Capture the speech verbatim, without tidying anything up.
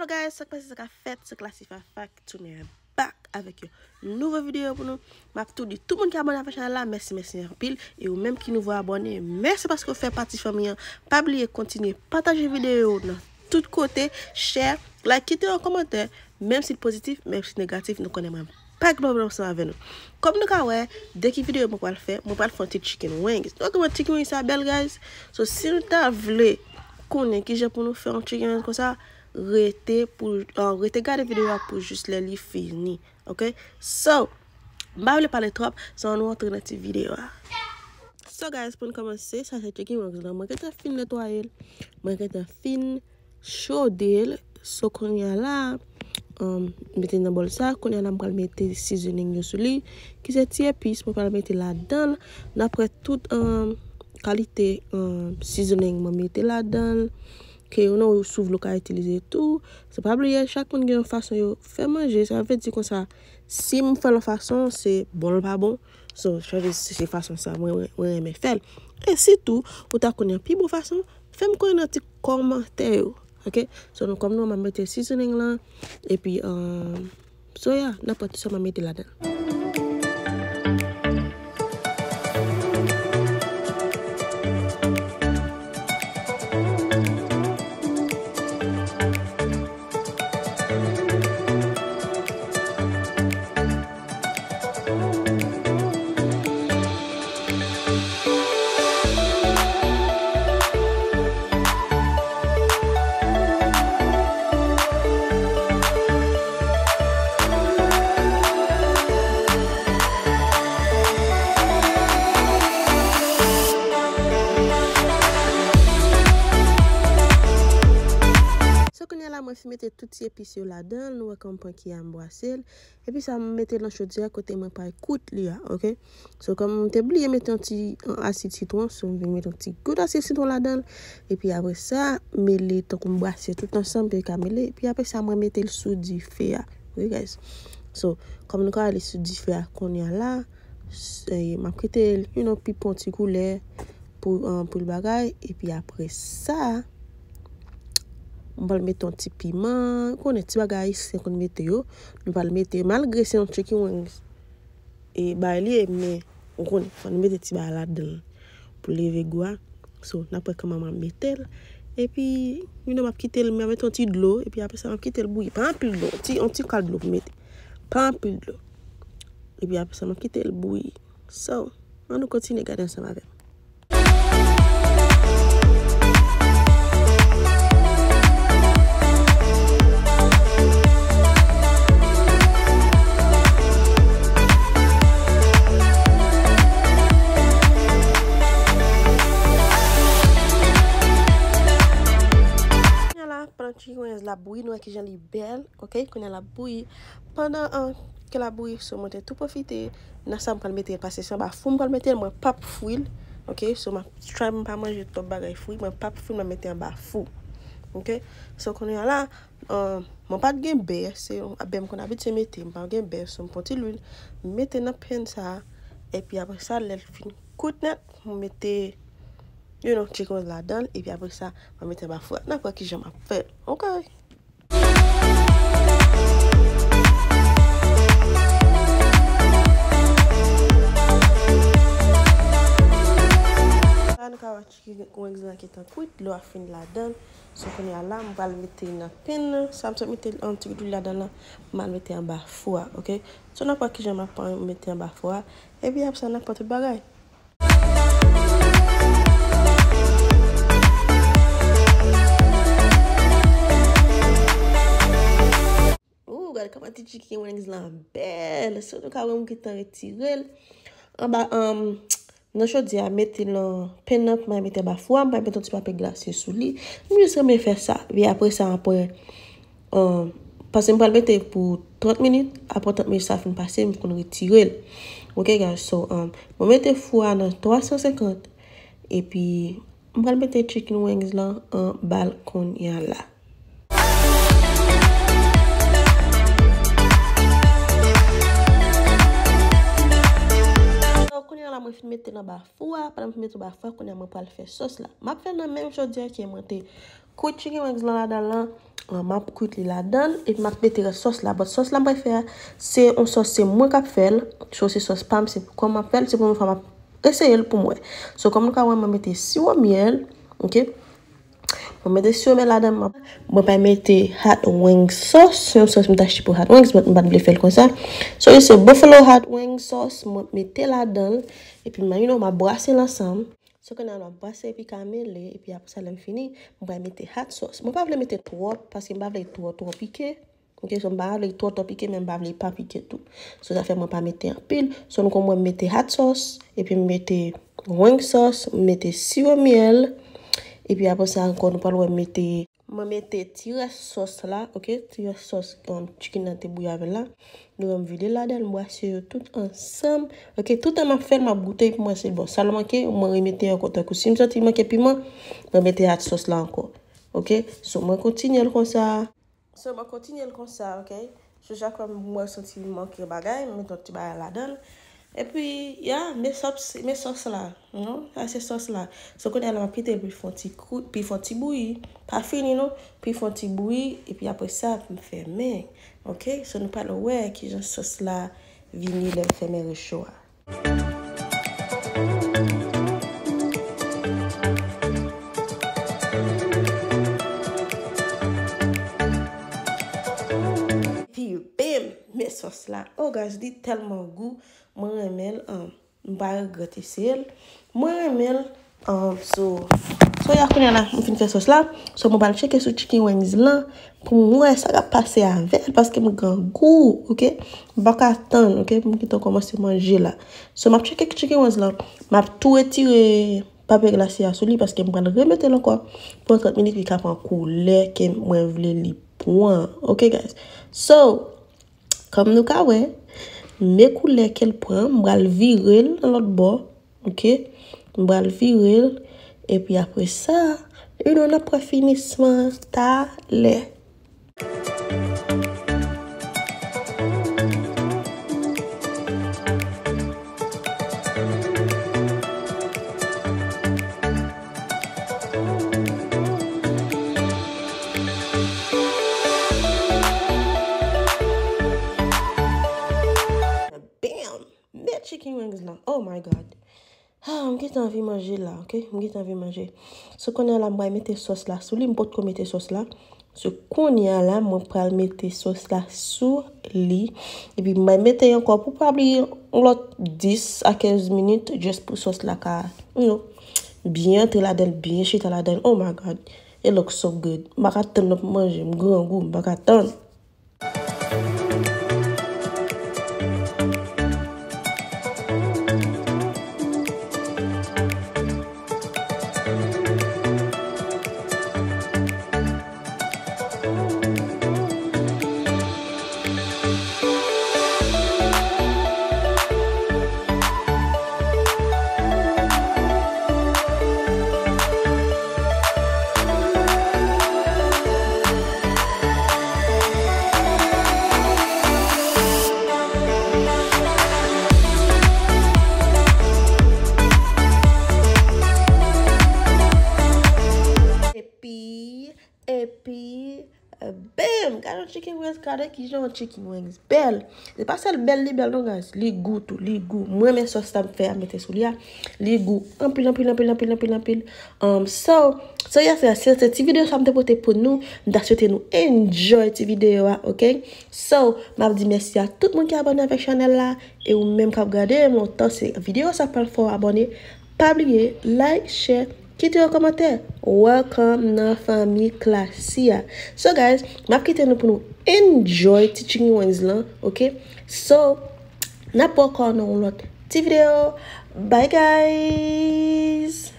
So guys, sa k pase, sa k ap fèt, se Classy Fafa ki tounen back avèk yon nouvo videyo pou nou. M ap tou di tout moun ki abòne avèk chanèl la, mèsi, mèsi anpil. E ou menm ki nouvo abòne, mèsi paske w fè pati fanmi an. Pa bliye kontinye pataje videyo nan tout kote, share, like, kite yon kòmantè, menm si l pozitif, menm si l negatif, nou konnen mwen pa gen pwoblèm ansanm avè nou. Kòm nou ka wè, de ki videyo mwen pral fè, mwen pral fè yon ti chicken wings. Nou wè kòman chicken wings sa bèl, guys? So, si nou ta vle konnen kijan pou nou fè yon chicken wings konsa, rete pou, uh, rete gade videyo a pou jis lè li fini, ok? So, m pa vle pale twòp, so ann nou antre nan ti videyo a. So, guys, pou n kòmanse, sa se chicken wings lan. Mwen gentan fin netwaye l. Mwen gentan fin chode l. So, kounye a la, um, mete nan bòl sa. Kounye a la, m pral mete seasoning yo sou li. Ki se ti epis, mwen pral mete ladan l. N ap wè tout, um, kalite, um, seasoning mwen mete ladan l. Ke ou nan ou sou vle ou ka itilize tou. So, pa bliye, chak moun gen yon fason yo fè manje. Sa vle di konsa, si m fè l yon fason, se bon l pa bon. So, sa vle di se fason sa mwen, mwen, mwen renmen fè l. E sitou, ou ta konnen pi bon fason, fè m konnen nan ti kòmantè yo. Ok? So, nou, kòm nou, m ap mete seasoning lan. Epi, um, so, yeah, n ap wè tout sa m ap mete ladan. So, kounye a la, mwen fin mete tout ti epis yo ladan l. Nou wè kòman panki a m bwase l. Epi sa, m mete l nan chodyè kote mwen pral kwit li a, ok? So, kòm m te bliye mete yon ti, yon asid sitwon, so, m vin mete yon ti gout asid sitwon ladan l. Epi apre sa, mele tankou m bwase tout ansanm, pou li ka mele. Epi apre sa, mwen mete l sou dife a. Ok, guys? So, kòm nou ka wè li sou dife a kounye a la, s-, e, m ap kite l, you know, pi pran ti koulè pou, um, pou l bagay. Epi apre sa, m pral mete yon ti piman. Ou konnen ti bagay ayisyen konn mete yo. Nou pral mete, malgre se yon chicken wings e bay li ye, men ou konnen, fò nou mete ti bagay ladan l pou leve gou a. So, n ap wè kòman m ap mete l. Epi, you know, m ap kite l, m ap mete yon ti dlo, epi apre sa, m ap kite l bouyi. Pa anpil dlo, yon ti, yon ti kal dlo pou mete. Pa anpil dlo. Epi apre sa, m ap kite l bouyi. So, ann nou kontinye gade ansanm avè m. Kounye a la, pandan chicken wings la bouyi, nou wè kijan li bèl, ok? Kounye a la bouyi. Pandan, an, ke la bouyi, so mwen te tou pwofite nan sa m pral mete l, paske se anba fou m pral mete l, mwen p ap fri l, ok? So, m ap try m pa manje twòp bagay fri, mwen p ap fri l, mwen mete anba fou, ok? So, kounye a la, an, mwen pa t gen bè, se yon bè m konn abitye mete, m pa gen bè, so m pran ti lwil, m mete nan pan sa, epi apre sa, lè l fin kwit nèt, m mete, you know, chicken wings ladan l, epi apre sa, m mete anba fou a. N ap wè kijan m ap fè l, ok? La, nou ka wè chicken wings lan ki tan kwit, dlo a fin ladan l. So, kounye a la, m pral mete nan pan nan. Sa m sot mete yon ti gout lwil ladan l lan, m al mete anba fou a, ok? So, n ap wè kijan m ap mete anba fou a. Epi apre sa, n ap pran tout bagay. Ooh, gade kòman ti chicken wings lan bèl. So, nou ka wè m gentan retire l. Anba, um, nan chodyè a, mete nan pan nan, pou mwen mete anba fou a, mwen mete yon ti papye glase sou li. M jis renmen fè sa. Epi apre sa, apre, um, paske m pral mete pou trant minit, apre trant minit sa fin pase, m konn retire l. Ok, guys, so, um, mwen mete fou a nan twa san senkant, epi m pral mete chicken wings lan anba l kounye a la. So, kounye a la, mwen fin mete l anba fou a. Pandan m fin mete l anba fou a, kounye a mwen pral fè sòs la. M ap fè nan menm chodyè ke mwen te kwit chicken wings lan ladan l lan. M ap kwit li ladan l, epi m ap mete rès sòs la. But sòs la m pral fè a, se yon sòs, se mwen k ap fè l. So, se sòs pa m, se kòman m ap fè l, se premye fwa m ap eseye l pou m wè. So, kòm nou ka wè, mwen mete siwo myèl, ok? Mwen mete siwo myèl ladan, mwen, mwen pa mete hot wing sauce, se yon sòs mwen te achte pou hot wings, but mwen pa t vle fè l konsa. So, se buffalo hot wing sauce, mwen mete ladan l, epi mwen, you know, mwen brase l ansanm. So, kounye a, mwen brase epi ka mele, epi apre sa, lè m fini, mwen pral mete hot sauce. Mwen pa vle mete twòp, paske mwen pa vle twò, twò pike. Ok, so mwen pa vle twò, twò pike, men mwen pa vle pa pike tou. So, sa fè mwen pa mete anpil. So, nou konn mwen mete hot sauce, epi m mete wing sauce, m mete siwo myèl, epi apre sa ankò, nou pral wè m mete, mwen mete ti rès sòs la, ok, ti rès sòs, um, chicken nan te bouyi avè l la. Nou wè m vide l ladan l, m brase yo tout ansanm. Ok, toutan m ap fè l, m ap goute pou mwen si l bon. Sa l manke, mwen remete ankò. Tankou si m santi l manke piman, mwen mete hot sauce la ankò. Ok, so mwen kontinye l konsa. So, mwen kontinye l konsa, ok? Sou chak fwa mwen santi m manke bagay, mwen met yon ti bagay ladan l. Epi, ya, men sòs, men sòs la. Non, sa se sòs la. So, kounye a la, m ap kite l pou l fè yon ti kou, pou l fè yon ti bouyi. Pa fini, non. Pou l fè yon ti bouyi, epi apre sa, pou m fèmen. Ok? So, nou pral wè kijan sòs la vini lè m fèmen recho a. Epi, bam! Men sòs la. Oh, guys, li tèlman gou. Mwen renmen l. Um, m pa regrèt eseye l. Mwen renmen l. Um, so, so, ya kounye a la, m fin fè sòs la. So, mwen pral tcheke sou chicken wings lan. Pou m wè sa k ap pase avè l, paske m grangou, ok? M pa ka tann, ok? Pou m gentan kòmanse manje la. So, m ap tcheke chicken wings lan. M ap tou retire papye glase a sou li, paske m pral remete l ankò pou trant minit, li ka pran koulè ke mwen vle li pran. Ok, guys? So, kòm nou ka wè, men koulè ke l pran, m pral vire l nan lòt bò. Ok? M pral vire l. Epi apre sa, you know, n ap pran finisman an talè. Bam! Men chicken wings lan. Oh my God. Ah, m gentan anvi manje la, ok? M gentan anvi manje. So, kounye a la, m pral mete sòs la sou li. M potko mete sòs la. So, kounye a la, mwen pral mete sòs la sou li. Epi, m pral mete ankò pou pa bliye yon lòt dis a kenz minit, just pou sòs la ka, you know, byen antre ladan l, byen chita ladan l. Oh my God. It looks so good. M pa ka tann nan pou manje. M grangou, m pa ka tann. Epi, epi, bam! Gade yon chicken wings, gade kijan yon chicken wings bèl. Se pa sèl bèl li bèl non, guys. Li gou tou, li gou. Mwen renmen sòs sa m fè a mete sou li a. Li gou anpil, anpil, anpil, anpil, anpil, anpil. Um, so, so, yes, yes, se, se ti videyo sa m te pote pou nou. M ta swete nou enjoy ti videyo a, ok? So, m ap di mèsi a tout moun ki abòne avèk chanèl la. E ou menm k ap gade m lontan, se videyo sa pral fè w abòne. Pa bliye, like, share, kite yon kòmantè. Welcome nan fanmi Classy a. So, guys, m ap kite nou pou nou enjoy ti chicken wings lan, ok? So, n ap wè ankò nan yon lòt ti videyo. Bye, guys!